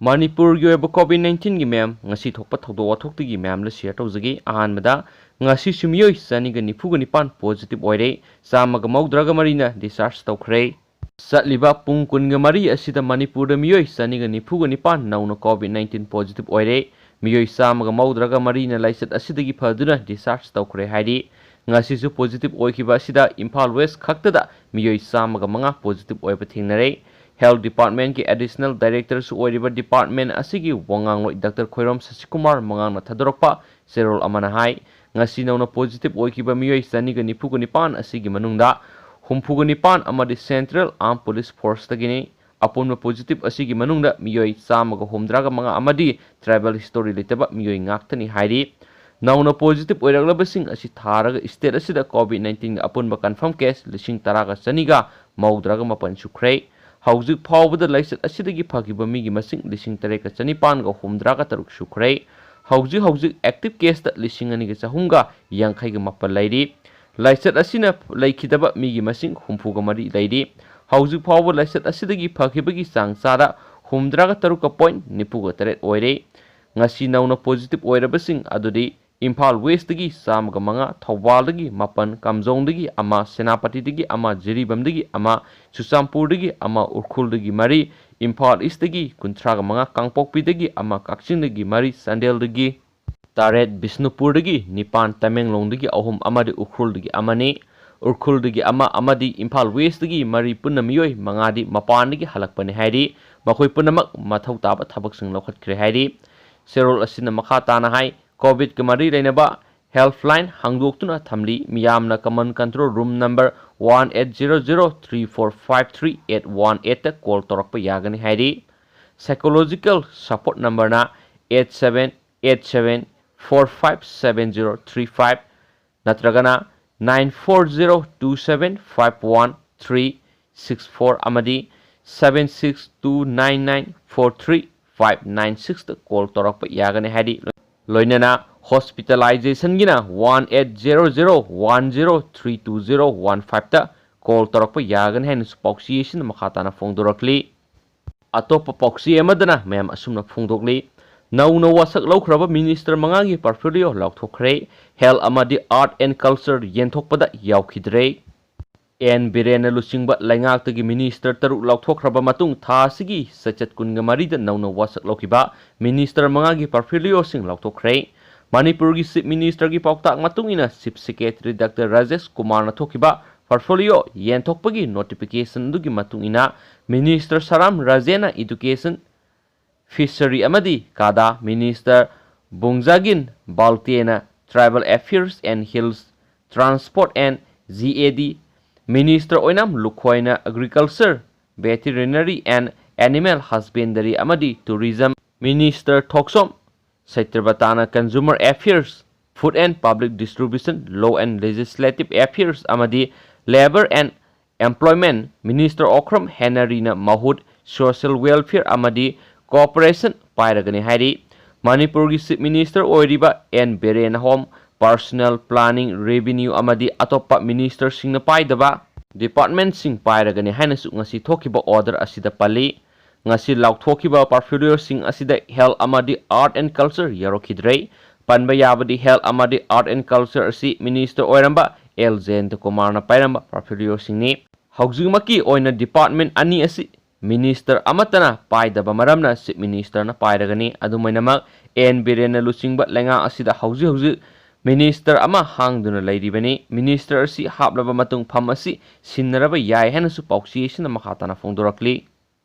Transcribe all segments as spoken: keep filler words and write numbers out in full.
ꯃꯅꯤꯄꯨꯔꯒꯤ ꯑꯣꯏꯕ COVID nineteenꯒꯤ ꯃꯌꯥꯝ ꯉꯁꯤ ꯊꯣꯛꯄ ꯊꯧꯗꯣꯛ ꯋꯥꯊꯣꯛꯇꯒꯤ ꯃꯌꯥꯝꯗ share ꯇꯧꯖꯒꯦ꯫ ꯑꯍꯥꯟꯕꯗ, ꯉꯁꯤꯁꯨ ꯃꯤꯑꯣꯏ ꯆꯅꯤꯒ ꯅꯤꯐꯨꯒ ꯅꯤꯄꯥꯟ positive ꯑꯣꯏꯔꯦ, ꯆꯥꯝꯃꯒ ꯃꯧꯗ꯭ꯔꯥꯒ ꯃꯔꯤꯅ discharge ꯇꯧꯈ꯭ꯔꯦ꯫ ꯆꯠꯂꯤꯕ ꯄꯨꯡ ꯀꯨꯟꯒ ꯃꯔꯤ ꯑꯁꯤꯗ ꯃꯅꯤꯄꯨꯔꯗ ꯃꯤꯑꯣꯏ ꯆꯅꯤꯒ ꯅꯤꯐꯨꯒ ꯅꯤꯄꯥꯟ ꯅꯧꯅ COVID nineteen positive ꯑꯣꯏꯔꯦ꯫ ꯃꯤꯑꯣꯏ ꯆꯥꯝꯃꯒ ꯃꯧꯗ꯭ꯔꯥꯒ ꯃꯔꯤꯅ ꯂꯥꯏꯆꯠ ꯑꯁꯤꯗꯒꯤ ꯐꯗꯨꯅ discharge ꯇꯧꯈ꯭ꯔꯦ ꯍꯥꯏꯔꯤ꯫ ꯉꯁꯤꯁꯨ positive ꯑꯣꯏꯈꯤꯕ ꯑꯁꯤꯗ ꯏꯝꯐꯥꯜ West ꯈꯛꯇꯗ ꯃꯤꯑꯣꯏ ꯆꯥꯝꯃꯒ ꯃꯉꯥ positive ꯑꯣꯏꯕ ꯊꯦꯡꯅꯔꯦ꯫ Health Departmentꯀꯤ Additional Directorꯁꯨ ꯑꯣꯏꯔꯤꯕ department ꯑꯁꯤꯒꯤ ꯋꯥꯉꯥꯡꯂꯣꯏ Doctor ꯈꯣꯏꯔꯣꯝ ꯁꯁꯤꯀꯨꯃꯥꯔ ꯃꯉꯥꯡꯅ ꯊꯥꯗꯣꯔꯛꯄ ꯆꯦꯔꯣꯜ ꯑꯃꯅ ꯍꯥꯏ, ꯉꯁꯤ ꯅꯧꯅ positive ꯑꯣꯏꯈꯤꯕ ꯃꯤꯑꯣꯏ ꯆꯅꯤꯒ ꯅꯤꯐꯨꯒ ꯅꯤꯄꯥꯟ ꯑꯁꯤꯒꯤ ꯃꯅꯨꯡꯗ ꯍꯨꯝꯐꯨꯒ ꯅꯤꯄꯥꯟ ꯑꯃꯗꯤ Central Armed Police Forceꯇꯒꯤꯅꯤ꯫ ꯑꯄꯨꯟꯕ positive ꯑꯁꯤꯒꯤ ꯃꯅꯨꯡꯗ ꯃꯤꯑꯣꯏ ꯆꯥꯝꯃꯒ ꯍꯨꯝꯗ꯭ꯔꯥꯒ ꯃꯉꯥ ꯑꯃꯗꯤ tribal history ꯂꯩꯇꯕ ꯃꯤꯑꯣꯏ ꯉꯥꯛꯇꯅꯤ ꯍꯥꯏꯔꯤ꯫ ꯅꯧꯅ positive ꯑꯣꯏꯔꯛꯂꯕꯁꯤꯡ ꯑꯁꯤ ꯊꯥꯔꯒ state ꯑꯁꯤꯗ COVID nineteenꯒꯤ ꯑꯄꯨꯟꯕ confirm case ꯂꯤꯁꯤꯡ ꯇꯔꯥꯒ ꯆꯅꯤꯒ ꯃꯧꯗ꯭ꯔꯥꯒ ꯃꯥꯄꯟ ꯁꯨꯈ꯭ꯔꯦ꯫ ꯍꯧꯖꯤꯛ ꯐꯥꯎꯕꯗ ꯂꯥꯏꯆꯠ ꯑꯁꯤꯗꯒꯤ ꯐꯈꯤꯕ ꯃꯤꯒꯤ ꯃꯁꯤꯡ ꯂꯤꯁꯤꯡ ꯇꯔꯦꯠꯀ ꯆꯅꯤꯄꯥꯟꯒ ꯍꯨꯝꯗ꯭ꯔꯥꯒ ꯇꯔꯨꯛ ꯁꯨꯈ꯭ꯔꯦ꯫ ꯍꯧꯖꯤꯛ ꯍꯧꯖꯤꯛ active caseꯇ ꯂꯤꯁꯤꯡ ꯑꯅꯤꯒ ꯆꯍꯨꯝꯒ ꯌꯥꯡꯈꯩꯒ ꯃꯥꯄꯟ ꯂꯩꯔꯤ꯫ ꯂꯥꯏꯆꯠ ꯑꯁꯤꯅ ꯂꯩꯈꯤꯗꯕ ꯃꯤꯒꯤ ꯃꯁꯤꯡ ꯍꯨꯝꯐꯨꯒ ꯃꯔꯤ ꯂꯩꯔꯤ꯫ ꯍꯧꯖꯤꯛ ꯐꯥꯎꯕ ꯂꯥꯏꯆꯠ ꯑꯁꯤꯗꯒꯤ ꯐꯈꯤꯕꯒꯤ ꯆꯥꯡ ꯆꯥꯗ ꯍꯨꯝꯗ꯭ꯔꯥꯒ ꯇꯔꯨꯛꯀ point ꯅꯤꯐꯨꯒ ꯇꯔꯦꯠ ꯑꯣꯏꯔꯦ꯫ ꯉꯁꯤ ꯅꯧꯅ positive ꯑꯣꯏꯔꯕꯁꯤꯡ ꯑꯗꯨꯗꯤ ꯏꯝꯐꯥꯜ Westꯇꯒꯤ ꯆꯥꯝꯃꯒ ꯃꯉꯥ, ꯊꯧꯕꯥꯜꯗꯒꯤ ꯃꯥꯄꯟ, ꯀꯥꯝꯖꯣꯡꯗꯒꯤ ꯑꯃ, ꯁꯦꯅꯥꯄꯇꯤꯗꯒꯤ ꯑꯃ, ꯖꯤꯔꯤꯕꯥꯝꯗꯒꯤ ꯑꯃ, ꯆꯨꯔꯆꯥꯟꯄꯨꯔꯗꯒꯤ ꯑꯃ, ꯎꯈ꯭ꯔꯨꯜꯗꯒꯤ ꯃꯔꯤ, ꯏꯝꯐꯥꯜ Eastꯇꯒꯤ ꯀꯨꯟꯊ꯭ꯔꯥꯒ ꯃꯉꯥ, ꯀꯥꯡꯄꯣꯛꯄꯤꯗꯒꯤ ꯑꯃ, ꯀꯛꯆꯤꯡꯗꯒꯤ ꯃꯔꯤ, ꯆꯥꯟꯗꯦꯜꯗꯒꯤ ꯇꯔꯦꯠ, ꯕꯤꯁꯅꯨꯄꯨꯔꯗꯒꯤ ꯅꯤꯄꯥꯟ, ꯇꯃꯦꯡꯂꯣꯡꯗꯒꯤ ꯑꯍꯨꯝ ꯑꯃꯗꯤ ꯎꯈ꯭ꯔꯨꯜꯗꯒꯤ ꯑꯃꯅꯤ꯫ ꯎꯈ꯭ꯔꯨꯜꯗꯒꯤ ꯑꯃ ꯑꯃꯗꯤ ꯏꯝꯐꯥꯜ Westꯇꯒꯤ ꯃꯔꯤ, ꯄꯨꯟꯅ ꯃꯤꯑꯣꯏ ꯃꯉꯥꯗꯤ ꯃꯄꯥꯟꯗꯒꯤ ꯍꯜꯂꯛꯄꯅꯤ ꯍꯥꯏꯔꯤ꯫ ꯃꯈꯣꯏ ꯄꯨꯝꯅꯃꯛ ꯃꯊꯧ ꯇꯥꯕ ꯊꯕꯛꯁꯤꯡ ꯂꯧꯈꯠꯈ꯭ꯔꯦ ꯍꯥꯏꯔꯤ꯫ ꯆꯦꯔꯣꯜ ꯑꯁꯤꯅ ꯃꯈꯥ ꯇꯥꯅ ꯍꯥꯏ, COVIDꯀ ꯃꯔꯤ ꯂꯩꯅꯕ helpline ꯍꯥꯡꯗꯣꯛꯇꯨꯅ ꯊꯝꯂꯤ꯫ ꯃꯤꯌꯥꯝꯅ common control room number one eight zero zero three four five three eight one eightꯇ call ꯇꯧꯔꯛꯄ ꯌꯥꯒꯅꯤ ꯍꯥꯏꯔꯤ꯫ Psychological support numberꯅ eight seven eight seven four five seven zero three five ꯅꯠꯇ꯭ꯔꯒꯅ nine four zero two seven five one three six four ꯑꯃꯗꯤ seven six two nine nine four three five nine sixꯇ call ꯇꯧꯔꯛꯄ ꯌꯥꯒꯅꯤ ꯍꯥꯏꯔꯤ꯫ ꯂꯣꯏꯅꯅ hospitalizationꯒꯤꯅ one eight zero zero one zero three two zero one fiveꯇ call ꯇꯧꯔꯛꯄ ꯌꯥꯒꯅꯤ ꯍꯥꯏꯅꯁꯨ ꯄꯥꯎꯆꯦ ꯑꯁꯤꯅ ꯃꯈꯥ ꯇꯥꯅ ꯐꯣꯡꯗꯣꯔꯛꯂꯤ꯫ ꯑꯇꯣꯞꯄ ꯄꯥꯎꯆꯦ ꯑꯃꯗꯅ ꯃꯌꯥꯝ ꯑꯁꯨꯝꯅ ꯐꯣꯡꯗꯣꯛꯂꯤ꯫ ꯅꯧꯅ ꯋꯥꯁꯛ ꯂꯧꯈ꯭ꯔꯕ ꯃꯤꯅꯤꯁꯇꯔ ꯃꯉꯥꯒꯤ ꯄꯣꯔꯠꯐꯣꯂꯤꯑꯣ ꯂꯥꯎꯊꯣꯛꯈ꯭ꯔꯦ꯫ ꯍꯦꯜꯊ ꯑꯃꯗꯤ ꯑꯥꯔꯠ ꯑꯦꯟ ꯀꯜꯆꯔ ꯌꯦꯟꯊꯣꯛꯄꯗ ꯌꯥꯎꯈꯤꯗ꯭ꯔꯦ꯫ ꯑꯦꯟ ꯕꯤꯔꯦꯟꯅ ꯂꯨꯆꯤꯡꯕ ꯂꯩꯉꯥꯛꯇꯒꯤ ꯃꯤꯅꯤꯁꯇꯔ ꯇꯔꯨꯛ ꯂꯥꯎꯊꯣꯛꯈ꯭ꯔꯕ ꯃꯇꯨꯡ ꯊꯥ ꯑꯁꯤꯒꯤ ꯆꯩꯆꯠ ꯀꯨꯟꯒ ꯃꯔꯤꯗ ꯅꯧꯅ ꯋꯥꯁꯛ ꯂꯧꯈꯤꯕ ꯃꯤꯅꯤꯁꯇꯔ ꯃꯉꯥꯒꯤ ꯄꯣꯔꯠꯐꯣꯂꯤꯑꯣꯁꯤꯡ ꯂꯥꯎꯊꯣꯛꯈ꯭ꯔꯦ꯫ ꯃꯅꯤꯄꯨꯔꯒꯤ ꯆꯤꯐ ꯃꯤꯅꯤꯁꯇꯔꯒꯤ ꯄꯥꯎꯇꯥꯛ ꯃꯇꯨꯡ ꯏꯟꯅ ꯆꯤꯐ ꯁꯦꯀ꯭ꯔꯦꯇꯔꯤ ꯗꯥꯛꯇꯔ ꯔꯥꯖꯦꯁ ꯀꯨꯃꯥꯔꯅ ꯊꯣꯛꯈꯤꯕ ꯄꯣꯔꯠꯐꯣꯂꯤꯑꯣ ꯌꯦꯟꯊꯣꯛꯄꯒꯤ ꯅꯣꯇꯤꯐꯤꯀꯦꯁꯟ ꯑꯗꯨꯒꯤ ꯃꯇꯨꯡ ꯏꯟꯅ ꯃꯤꯅꯤꯁꯇꯔ ꯁꯔꯥꯝ ꯔꯥꯖꯦꯅ ꯏꯗꯨꯀꯦꯁꯟ, ꯐꯤꯁꯔꯤ ꯑꯃꯗꯤ ꯀꯥꯗꯥ, ꯃꯤꯅꯤꯁꯇꯔ ꯕꯨꯡꯖꯥꯒꯤꯟ ꯕꯥꯜꯇꯦꯅ tribal affairs and hills, transport and G A D, minister Oinam ꯂꯨꯈꯣꯏꯅ agriculture, veterinary and animal husbandry ꯑꯃꯗꯤ ꯇꯨꯔꯤꯖꯝ, ꯃꯤꯅꯤꯁꯇꯔ ꯊꯣꯛꯆꯣꯝ ꯁꯇ꯭ꯌꯕ꯭ꯔꯇꯥꯅ consumer affairs, food and public distribution, law and legislative affairs ꯑꯃꯗꯤ labour and employment, minister Okram ꯍꯦꯅꯔꯤꯅ ꯃꯍꯨꯠ, social welfare ꯑꯃꯗꯤ cooperation ꯄꯥꯏꯔꯒꯅꯤ ꯍꯥꯏꯔꯤ꯫ ꯃꯅꯤꯄꯨꯔꯒꯤ ꯆꯤꯐ ꯃꯤꯅꯤꯁꯇꯔ ꯑꯣꯏꯔꯤꯕ ꯑꯦꯟ ꯕꯤꯔꯦꯟꯅ ꯍꯣꯝ, ꯄꯔꯁꯣꯅꯦꯜ ꯄ꯭ꯂꯥꯅꯤꯡ, ꯔꯦꯚꯤꯅ꯭ꯌꯨ ꯑꯃꯗꯤ ꯑꯇꯣꯞꯄ ꯃꯤꯅꯤꯁꯇꯔꯁꯤꯡꯅ ꯄꯥꯏꯗꯕ ꯗꯤꯄꯥꯔꯠꯃꯦꯟꯠꯁꯤꯡ ꯄꯥꯏꯔꯒꯅꯤ ꯍꯥꯏꯅꯁꯨ ꯉꯁꯤ ꯊꯣꯛꯈꯤꯕ ꯑꯣꯔꯗꯔ ꯑꯁꯤꯗ ꯄꯜꯂꯤ꯫ ꯉꯁꯤ ꯂꯥꯎꯊꯣꯛꯈꯤꯕ ꯄꯣꯔꯠꯐꯣꯂꯤꯑꯣꯁꯤꯡ ꯑꯁꯤꯗ ꯍꯦꯜꯊ ꯑꯃꯗꯤ ꯑꯥꯔꯠ ꯑꯦꯟ ꯀꯜꯆꯔ ꯌꯥꯎꯔꯛꯈꯤꯗ꯭ꯔꯦ꯫ ꯄꯟꯕ ꯌꯥꯕꯗꯤ ꯍꯦꯜꯊ ꯑꯃꯗꯤ ꯑꯥꯔꯠ ꯑꯦꯟ ꯀꯜꯆꯔ ꯑꯁꯤ ꯃꯤꯅꯤꯁꯇꯔ ꯑꯣꯏꯔꯝꯕ ꯑꯦꯜ ꯖꯌꯟꯇ ꯀꯨꯃꯥꯔꯅ ꯄꯥꯏꯔꯝꯕ ꯄꯣꯔꯠꯐꯣꯂꯤꯑꯣꯁꯤꯡꯅꯤ꯫ ꯍꯧꯖꯤꯛꯃꯛꯀꯤ ꯑꯣꯏꯅ ꯗꯤꯄꯥꯔꯠꯃꯦꯟꯠ ꯑꯅꯤ ꯑꯁꯤ ꯃꯤꯅꯤꯁꯇꯔ ꯑꯃꯠꯇꯅ ꯄꯥꯏꯗꯕ ꯃꯔꯝꯅ ꯆꯤꯐ ꯃꯤꯅꯤꯁꯇꯔꯅ ꯄꯥꯏꯔꯒꯅꯤ꯫ ꯑꯗꯨꯝ ꯑꯣꯏꯅꯃꯛ, ꯑꯦꯟ ꯕꯤꯔꯦꯟꯅ ꯂꯨꯆꯤꯡꯕ ꯂꯩꯉꯥꯛ ꯑꯁꯤꯗ ꯍꯧꯖꯤꯛ ꯍꯧꯖꯤꯛ ꯃꯤꯅꯤꯁꯇꯔ ꯑꯃ ꯍꯥꯡꯗꯨꯅ ꯂꯩꯔꯤꯕꯅꯤ꯫ ꯃꯤꯅꯤꯁꯇꯔ ꯑꯁꯤ ꯍꯥꯞꯂꯕ ꯃꯇꯨꯡ ꯐꯝ ꯑꯁꯤ ꯁꯤꯟꯅꯔꯕ ꯌꯥꯏ ꯍꯥꯏꯅꯁꯨ ꯄꯥꯎꯆꯦ ꯑꯁꯤꯅ ꯃꯈꯥ ꯇꯥꯅ ꯐꯣꯡꯗꯣꯔꯛꯂꯤ꯫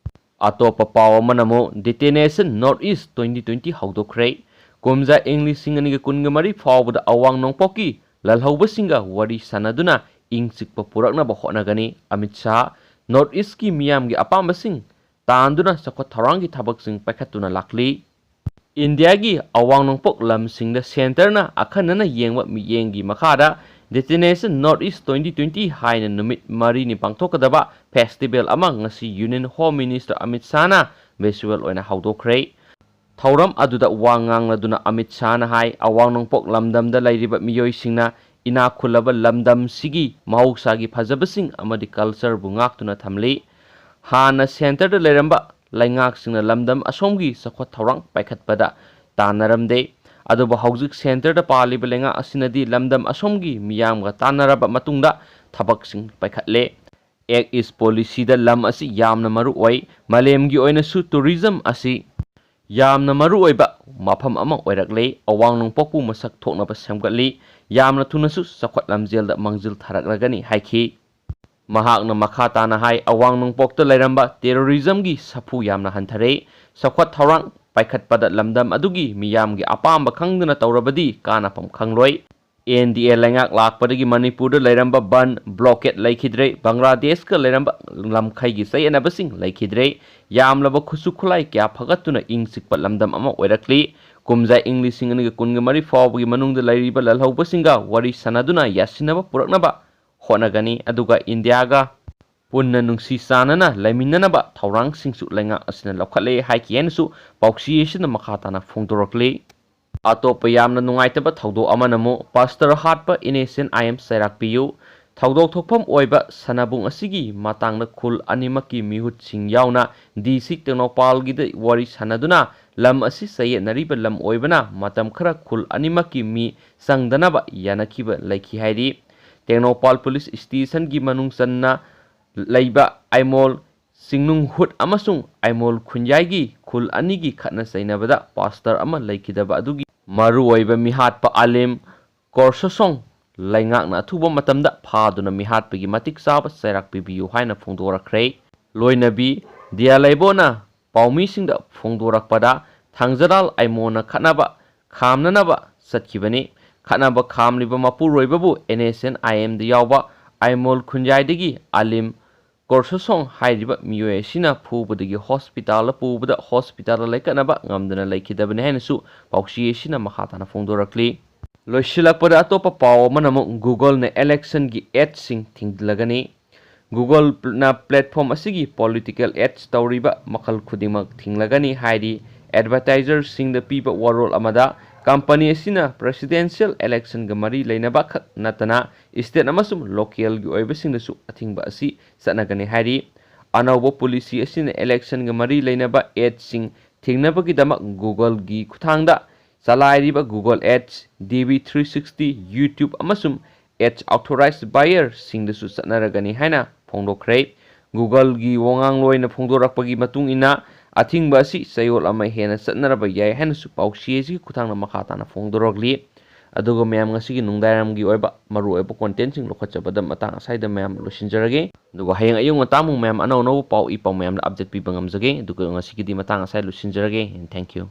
ꯑꯇꯣꯞꯄ ꯄꯥꯎ ꯑꯃꯅ ꯑꯃꯨꯛ ꯗꯦꯇꯤꯅꯦꯁꯟ ꯅꯣꯔꯠ ꯏꯁ ꯇ꯭ꯋꯦꯟꯇꯤ ꯇ꯭ꯋꯦꯟꯇꯤ ꯍꯧꯗꯣꯛꯈ꯭ꯔꯦ꯫ ꯀꯨꯝꯖꯥ ꯏꯪ ꯂꯤꯁꯤꯡ ꯑꯅꯤꯒ ꯀꯨꯟꯒ ꯃꯔꯤ ꯐꯥꯎꯕꯗ ꯑꯋꯥꯡ ꯅꯣꯡꯄꯣꯛꯀꯤ ꯂꯥꯜꯍꯧꯕꯁꯤꯡꯒ ꯋꯥꯔꯤ ꯁꯥꯟꯅꯗꯨꯅ ꯏꯪ ꯆꯤꯛꯄ ꯄꯨꯔꯛꯅꯕ ꯍꯣꯠꯅꯒꯅꯤ꯫ ꯑꯃꯤꯠ ꯁꯥꯍ ꯅꯣꯔꯠ ꯏꯁꯀꯤ ꯃꯤꯌꯥꯝꯒꯤ ꯑꯄꯥꯝꯕꯁꯤꯡ ꯇꯥꯟꯗꯨꯅ ꯆꯥꯎꯈꯠ ꯊꯧꯔꯥꯡꯒꯤ ꯊꯕꯛꯁꯤꯡ ꯄꯥꯏꯈꯠꯇꯨꯅ ꯂꯥꯛꯂꯤ꯫ ꯏꯟꯗꯤꯌꯥꯒꯤ ꯑꯋꯥꯡ ꯅꯣꯡꯄꯣꯛ ꯂꯝꯁꯤꯡꯗ ꯁꯦꯟꯇꯔꯅ ꯑꯈꯟꯅꯅ ꯌꯦꯡꯕ ꯃꯤꯠꯌꯦꯡꯒꯤ ꯃꯈꯥꯗ detention north east twenty twenty ꯍꯥꯏꯅ ꯅꯨꯃꯤꯠ ꯃꯔꯤꯅꯤ ꯄꯥꯡꯊꯣꯛꯀꯗꯕ ꯐꯦꯁꯇꯤꯚꯦꯜ ꯑꯃ ꯉꯁꯤ ꯌꯨꯅꯤꯌꯟ ꯍꯣꯝ ꯃꯤꯅꯤꯁꯇꯔ ꯑꯃꯤꯠ ꯁꯥꯍꯅ ꯚꯔꯆꯨꯋꯦꯜ ꯑꯣꯏꯅ ꯍꯧꯗꯣꯛꯈ꯭ꯔꯦ꯫ ꯊꯧꯔꯝ ꯑꯗꯨꯗ ꯋꯥ ꯉꯥꯡꯂꯗꯨꯅ ꯑꯃꯤꯠ ꯁꯥꯍꯅ ꯍꯥꯏ, ꯑꯋꯥꯡ ꯅꯣꯡꯄꯣꯛ ꯂꯝꯗꯝꯗ ꯂꯩꯔꯤꯕ ꯃꯤꯑꯣꯏꯁꯤꯡꯅ ꯏꯅꯥꯛ ꯈꯨꯜꯂꯕ ꯂꯝꯗꯝꯁꯤꯒꯤ ꯃꯍꯧꯁꯥꯒꯤ ꯐꯖꯕꯁꯤꯡ ꯑꯃꯗꯤ ꯀꯜꯆꯔꯕꯨ ꯉꯥꯛꯇꯨꯅ ꯊꯝꯂꯤ꯫ ꯍꯥꯟꯅ ꯁꯦꯟꯇꯔꯗ ꯂꯩꯔꯝꯕ ꯂꯩꯉꯥꯛꯁꯤꯡꯅ ꯂꯝꯗꯝ ꯑꯁꯣꯝꯒꯤ ꯆꯥꯎꯈꯠ ꯊꯧꯔꯥꯡ ꯄꯥꯏꯈꯠꯄꯗ ꯇꯥꯟꯅꯔꯝꯗꯦ꯫ ꯑꯗꯨꯕꯨ ꯍꯧꯖꯤꯛ ꯁꯦꯟꯇꯔꯗ ꯄꯥꯜꯂꯤꯕ ꯂꯩꯉꯥꯛ ꯑꯁꯤꯅꯗꯤ ꯂꯝꯗꯝ ꯑꯁꯣꯝꯒꯤ ꯃꯤꯌꯥꯝꯒ ꯇꯥꯟꯅꯔꯕ ꯃꯇꯨꯡꯗ ꯊꯕꯛꯁꯤꯡ ꯄꯥꯏꯈꯠꯂꯦ꯫ ꯑꯦꯛ ꯏꯁ ꯄꯣꯂꯤꯁꯤꯗ ꯂꯝ ꯑꯁꯤ ꯌꯥꯝꯅ ꯃꯔꯨ ꯑꯣꯏ꯫ ꯃꯥꯂꯦꯝꯒꯤ ꯑꯣꯏꯅꯁꯨ ꯇꯨꯔꯤꯖꯝ ꯑꯁꯤ ꯌꯥꯝꯅ ꯃꯔꯨ ꯑꯣꯏꯕ ꯃꯐꯝ ꯑꯃ ꯑꯣꯏꯔꯛꯂꯦ꯫ ꯑꯋꯥꯡ ꯅꯣꯡꯄꯣꯛꯄꯨ ꯃꯁꯛ ꯊꯣꯛꯅꯕ ꯁꯦꯝꯒꯠꯂꯤ꯫ ꯌꯥꯝꯅ ꯊꯨꯅꯁꯨ ꯆꯥꯎꯈꯠ ꯂꯝꯖꯦꯜꯗ ꯃꯥꯡꯖꯤꯜ ꯊꯥꯔꯛꯂꯒꯅꯤ ꯍꯥꯏꯈꯤ꯫ ꯃꯍꯥꯛꯅ ꯃꯈꯥ ꯇꯥꯅ ꯍꯥꯏ, ꯑꯋꯥꯡ ꯅꯣꯡꯄꯣꯛꯇ ꯂꯩꯔꯝꯕ ꯇꯦꯔꯣꯔꯤꯖꯝꯒꯤ ꯁꯥꯐꯨ ꯌꯥꯝꯅ ꯍꯟꯊꯔꯦ꯫ ꯆꯥꯎꯈꯠ ꯊꯧꯔꯥꯡ ꯄꯥꯏꯈꯠꯄꯗ ꯂꯝꯗꯝ ꯑꯗꯨꯒꯤ ꯃꯤꯌꯥꯝꯒꯤ ꯑꯄꯥꯝꯕ ꯈꯪꯗꯅ ꯇꯧꯔꯕꯗꯤ ꯀꯥꯟꯅꯐꯝ ꯈꯪꯂꯣꯏ꯫ ꯑꯦꯟ ꯗꯤ ꯑꯦ ꯂꯩꯉꯥꯛ ꯂꯥꯛꯄꯗꯒꯤ ꯃꯅꯤꯄꯨꯔꯗ ꯂꯩꯔꯝꯕ ꯕꯟ, ꯕ꯭ꯂꯣꯀꯦꯠ ꯂꯩꯈꯤꯗ꯭ꯔꯦ꯫ ꯕꯪꯒ꯭ꯂꯥꯗꯦꯁꯀ ꯂꯩꯔꯝꯕ ꯂꯝꯈꯩꯒꯤ ꯆꯌꯦꯠꯅꯕꯁꯤꯡ ꯂꯩꯈꯤꯗ꯭ꯔꯦ꯫ ꯌꯥꯝꯂꯕ ꯈꯨꯠꯁꯨ ꯈꯨꯠꯂꯥꯏ ꯀꯌꯥ ꯐꯒꯠꯇꯨꯅ ꯏꯪ ꯆꯤꯛꯄ ꯂꯝꯗꯝ ꯑꯃ ꯑꯣꯏꯔꯛꯂꯤ꯫ ꯀꯨꯝꯖꯥ ꯏꯪ ꯂꯤꯁꯤꯡ ꯑꯅꯤꯒ ꯀꯨꯟꯒ ꯃꯔꯤ ꯐꯥꯎꯕꯒꯤ ꯃꯅꯨꯡꯗ ꯂꯩꯔꯤꯕ ꯂꯜꯍꯧꯕꯁꯤꯡꯒ ꯋꯥꯔꯤ ꯁꯥꯟꯅꯗꯨꯅ ꯌꯥꯁꯤꯟꯅꯕ ꯄꯨꯔꯛꯅꯕ ꯍꯣꯠꯅꯒꯅꯤ, ꯑꯗꯨꯒ ꯏꯟꯗꯤꯌꯥꯒ ꯄꯨꯟꯅ ꯅꯨꯡꯁꯤ ꯆꯥꯟꯅꯅ ꯂꯩꯃꯤꯟꯅꯅꯕ ꯊꯧꯔꯥꯡꯁꯤꯡꯁꯨ ꯂꯩꯉꯥꯛ ꯑꯁꯤꯅ ꯂꯧꯈꯠꯂꯦ ꯍꯥꯏꯈꯤ ꯍꯥꯏꯅꯁꯨ ꯄꯥꯎꯆꯦ ꯑꯁꯤꯅ ꯃꯈꯥ ꯇꯥꯅ ꯐꯣꯡꯗꯣꯔꯛꯂꯤ꯫ ꯑꯇꯣꯞꯄ ꯌꯥꯝꯅ ꯅꯨꯡꯉꯥꯏꯇꯕ ꯊꯧꯗꯣꯛ ꯑꯃꯅ ꯑꯃꯨꯛ ꯄꯥꯁꯇꯔ ꯍꯥꯠꯄ ꯏꯟ ꯑꯦꯁ ꯑꯦꯟ ꯑꯥꯏ ꯑꯦꯝ ꯆꯩꯔꯥꯛ ꯄꯤꯌꯨ꯫ ꯊꯧꯗꯣꯛ ꯊꯣꯛꯐꯝ ꯑꯣꯏꯕ ꯁꯅꯥꯕꯨꯡ ꯑꯁꯤꯒꯤ ꯃꯇꯥꯡꯗ ꯈꯨꯜ ꯑꯅꯤꯃꯛꯀꯤ ꯃꯤꯍꯨꯠꯁꯤꯡ ꯌꯥꯎꯅ ꯗꯤ ꯁꯤ ꯇꯦꯡꯅꯧꯄꯥꯜꯒꯤꯗ ꯋꯥꯔꯤ ꯁꯥꯟꯅꯗꯨꯅ ꯂꯝ ꯑꯁꯤ ꯆꯌꯦꯠꯅꯔꯤꯕ ꯂꯝ ꯑꯣꯏꯕꯅ ꯃꯇꯝ ꯈꯔ ꯈꯨꯜ ꯑꯅꯤꯃꯛꯀꯤ ꯃꯤ ꯆꯪꯗꯅꯕ ꯌꯥꯅꯈꯤꯕ ꯂꯩꯈꯤ ꯍꯥꯏꯔꯤ꯫ ꯇꯦꯡꯅꯧꯄꯥꯜ ꯄꯨꯂꯤꯁ ꯁ꯭ꯇꯦꯁꯟꯒꯤ ꯃꯅꯨꯡ ꯆꯟꯅ ꯂꯩꯕ ꯑꯥꯏꯃꯣꯜ ꯆꯤꯡꯅꯨꯡ ꯍꯨꯠ ꯑꯃꯁꯨꯡ ꯑꯥꯏꯃꯣꯜ ꯈꯨꯟꯌꯥꯏꯒꯤ ꯈꯨꯜ ꯑꯅꯤꯒꯤ ꯈꯠꯅ ꯆꯩꯅꯕꯗ ꯄꯥꯁꯇꯔ ꯑꯃ ꯂꯩꯈꯤꯗꯕ ꯑꯗꯨꯒꯤ ꯃꯔꯨꯑꯣꯏꯕ ꯃꯤꯍꯥꯠꯄ ꯑꯂꯤꯝ ꯀꯣꯔꯁꯣꯁꯣꯡ ꯂꯩꯉꯥꯛꯅ ꯑꯊꯨꯕ ꯃꯇꯝꯗ ꯐꯥꯗꯨꯅ ꯃꯤꯍꯥꯠꯄꯒꯤ ꯃꯇꯤꯛ ꯆꯥꯕ ꯆꯩꯔꯥꯛ ꯄꯤꯕꯤꯌꯨ ꯍꯥꯏꯅ ꯐꯣꯡꯗꯣꯔꯛꯈ꯭ꯔꯦ꯫ ꯂꯣꯏꯅꯕꯤ ꯗꯤꯌꯥꯂꯩꯕꯣꯅ ꯄꯥꯎꯃꯤꯁꯤꯡꯗ ꯐꯣꯡꯗꯣꯔꯛꯄꯗ ꯊꯥꯡꯖꯔꯥꯜ ꯑꯥꯏꯃꯣꯟꯅ ꯈꯠꯅꯕ ꯈꯥꯝꯅꯅꯕ ꯆꯠꯈꯤꯕꯅꯤ꯫ ꯈꯠꯅꯕ ꯈꯥꯝꯂꯤꯕ ꯃꯄꯨꯔꯣꯏꯕꯕꯨ ꯑꯦꯟ ꯑꯦꯁ ꯑꯦꯟ ꯑꯥꯏ ꯑꯦꯝꯗ ꯌꯥꯎꯕ ꯑꯥꯏꯃꯣꯜ ꯈꯨꯟꯌꯥꯏꯗꯒꯤ ꯑꯂꯤꯝ ꯀꯣꯔꯁꯣꯁꯣꯡ ꯍꯥꯏꯔꯤꯕ ꯃꯤꯑꯣꯏ ꯑꯁꯤꯅ ꯐꯨꯕꯗꯒꯤ ꯍꯣꯁꯄꯤꯇꯥꯜꯗ ꯄꯨꯕꯗ ꯍꯣꯁꯄꯤꯇꯥꯜꯗ ꯂꯩꯀꯠꯅꯕ ꯉꯝꯗꯅ ꯂꯩꯈꯤꯗꯕꯅꯤ ꯍꯥꯏꯅꯁꯨ ꯄꯥꯎꯆꯦ ꯑꯁꯤꯅ ꯃꯈꯥ ꯇꯥꯅ ꯐꯣꯡꯗꯣꯔꯛꯂꯤ꯫ ꯂꯣꯏꯁꯤꯜꯂꯛꯄꯗ ꯑꯇꯣꯞꯄ ꯄꯥꯎ ꯑꯃꯅ ꯑꯃꯨꯛ Google-ꯅ ꯑꯦꯂꯦꯛꯁꯟꯒꯤ ꯑꯦꯗꯁꯤꯡ ꯊꯤꯡꯖꯤꯜꯂꯒꯅꯤ꯫ Google-ꯅ platform ꯑꯁꯤꯒꯤ political ads ꯇꯧꯔꯤꯕ ꯃꯈꯜ ꯈꯨꯗꯤꯡꯃꯛ ꯊꯤꯡꯂꯒꯅꯤ ꯍꯥꯏꯔꯤ꯫ Advertiser-ꯁꯤꯡꯗ ꯄꯤꯕ ꯋꯥꯔꯣꯜ ꯑꯃꯗ company ꯑꯁꯤꯅ presidential election-ꯒ ꯃꯔꯤ ꯂꯩꯅꯕ ꯈꯛ ꯅꯠꯇꯅ state ꯑꯃꯁꯨꯡ local-ꯒꯤ ꯑꯣꯏꯕꯁꯤꯡꯗꯁꯨ ꯑꯊꯤꯡꯕ ꯑꯁꯤ ꯆꯠꯅꯒꯅꯤ ꯍꯥꯏꯔꯤ꯫ ꯑꯅꯧꯕ ꯄꯣꯂꯤꯁꯤ ꯑꯁꯤꯅ ꯏꯂꯦꯛꯁꯟꯒ ꯃꯔꯤ ꯂꯩꯅꯕ ꯑꯦꯗꯁꯤꯡ ꯊꯤꯡꯅꯕꯒꯤꯗꯃꯛ Googleꯒꯤ ꯈꯨꯠꯊꯥꯡꯗ ꯆꯂꯥꯏꯔꯤꯕ Google Ads, DV three sixty, YouTube ꯑꯃꯁꯨꯡ Ads Authorized Buyerꯁꯤꯡꯗꯁꯨ ꯆꯠꯅꯔꯒꯅꯤ ꯍꯥꯏꯅ ꯐꯣꯡꯗꯣꯛꯈ꯭ꯔꯦ꯫ Googleꯒꯤ ꯋꯥꯉꯥꯡꯂꯣꯏꯅ ꯐꯣꯡꯗꯣꯔꯛꯄꯒꯤ ꯃꯇꯨꯡ ꯏꯟꯅ, ꯑꯊꯤꯡꯕ ꯑꯁꯤ ꯆꯌꯣꯜ ꯑꯃ ꯍꯦꯟꯅ ꯆꯠꯅꯔꯕ ꯌꯥꯏ ꯍꯥꯏꯅꯁꯨ ꯄꯥꯎꯆꯦ ꯑꯁꯤꯒꯤ ꯈꯨꯠꯊꯥꯡꯗ ꯃꯈꯥ ꯇꯥꯅ ꯐꯣꯡꯗꯣꯔꯛꯂꯤ꯫ ꯑꯗꯨꯒ ꯃꯌꯥꯝ, ꯉꯁꯤꯒꯤ ꯅꯨꯡꯗꯥꯡꯋꯥꯏꯔꯝꯒꯤ ꯑꯣꯏꯕ ꯃꯔꯨꯑꯣꯏꯕ contentꯁꯤꯡ ꯂꯧꯈꯠꯆꯕꯗ ꯃꯇꯥꯡ ꯑꯁ꯭ꯋꯥꯏꯗ ꯃꯌꯥꯝ ꯂꯣꯏꯁꯤꯟꯖꯔꯒꯦ꯫ ꯑꯗꯨꯒ ꯍꯌꯦꯡ ꯑꯌꯨꯛ ꯉꯟꯇꯥ ꯑꯃꯨꯛ ꯃꯌꯥꯝ ꯑꯅꯧ ꯑꯅꯧꯕ ꯄꯥꯎ ꯏ ꯄꯥꯎ ꯃꯌꯥꯝꯗ update ꯄꯤꯕ ꯉꯝꯖꯒꯦ꯫ ꯑꯗꯨꯒ ꯉꯁꯤꯒꯤꯗꯤ ꯃꯇꯥꯡ ꯑꯁ꯭ꯋꯥꯏꯗ ꯂꯣꯏꯁꯤꯟꯖꯔꯒꯦ꯫ And thank you.